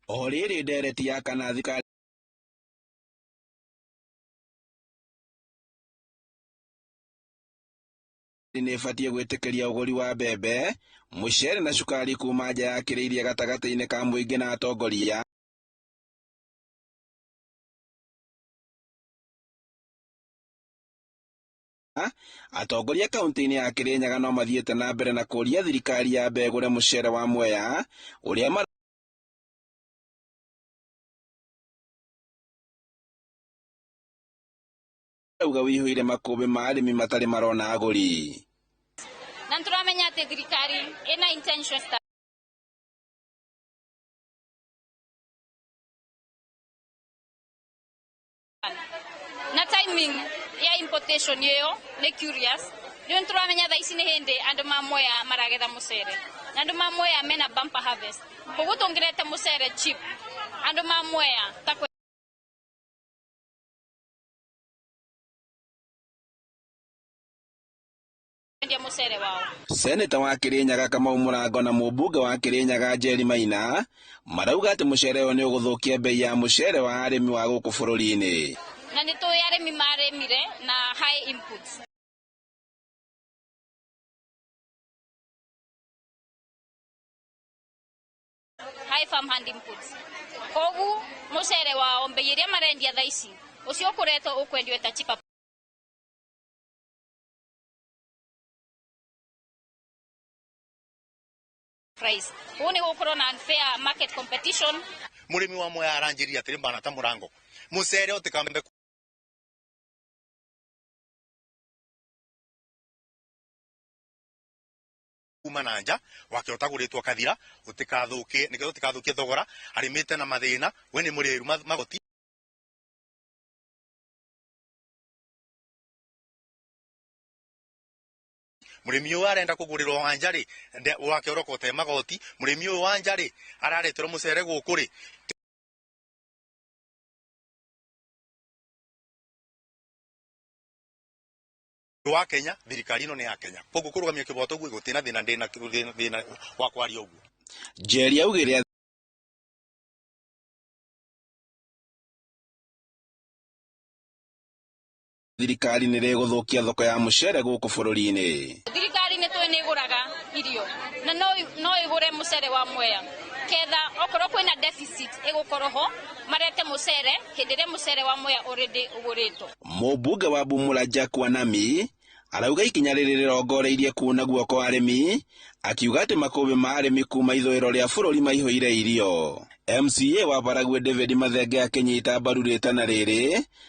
O rĩrĩ ndereti ya kana thirikari nĩ ĩbatiĩ gwĩtĩkĩria ũgũri wa mbembe, mũcere na cukari kuma nja yakĩrĩirie gatagatĩ-inĩ ka mũingĩ na atongoria. Atongoria kaunti-inĩ ya Kirinyaga no mathiĩte na mbere na kũũria thirikari yambe ĩgũre mũcere wa Mwea ũrĩa marauga wĩihũire makũmbĩ ma arĩmi matarĩ marona agũri. Na nĩtũramenya atĩ thirikari ĩna intentions ta na timing ya importation ĩyo nĩ curious. Rĩu nĩtũramenya thaa ici nĩ hĩndĩ andũ ma Mwea maragetha mũcere, na andũ ma Mwea mena bumper harvest, koguo tũngĩrete mũcere cheap andũ ma Mwea ta kwendia mũcere wao. Seneta wa Kirinyaga Kamau Mũrango na mũmbunge wa Kirinyaga Njeri Maina marauga atĩ mũcere ũyũ nĩ ũgũthũkia bei ya mũcere wa arĩmi wa gũkũ bũrũri-inĩ. Na nĩ tũĩ arĩmi marĩmire na high inputs, high farm hand inputs, koguo mũcere wao mbei ĩrĩa marendia thaa ici ũcio ũkũretwo ũkwendio ta cheaper price. Kũu nĩ gũkorwo na unfair market competition. Mũrĩmi wa Mwea aranjĩria atĩrĩ mbana ta mũrango mũcere ũtikambe kuma na nja wake ũtagũrĩtwo kathira ũtikathũkie, nĩgetha ũtikathũkie thogora arĩmĩte na mathĩna. We nĩ mũrĩru magoti. Mũrĩmi ũyũ arenda kũgũrĩrwo wa nja rĩ wake ũrokote magoti. Mũrĩmi ũyũ wa nja rĩ arareterwo mũcere gũkũ rĩ wa Kenya. Thirikari ĩno nĩ ya Kenya, koguo kũrũgamia kĩboto ũguo gũtirĩ na thĩna, ndĩna thĩna wa kwaria ũguo. Njeri augire thirikari nĩ rĩgũthũkia thoko ya mũcere gũkũ bũrũri-inĩ. Thirikari nĩ tũĩ nĩ ĩgũraga irio na no ĩgũre mũcere wa Mwea, ketha okorwo kwĩna deficit ĩgũkorwo ho marete mũcere hĩndĩ ĩrĩa mũcere wa Mwea already ũgũrĩtwo. Mũmbunge wa Bumula Jack Wanami arauga ikinya rĩrĩ rĩrongoreirie kuuna guoko arĩmi, akiuga atĩ makũmbĩ ma arĩmi kuma ithũĩro rĩa bũrũri maihũire irio. MCA wa Baragwi David Mathenge akĩnyita mbaru rĩtana rĩrĩ.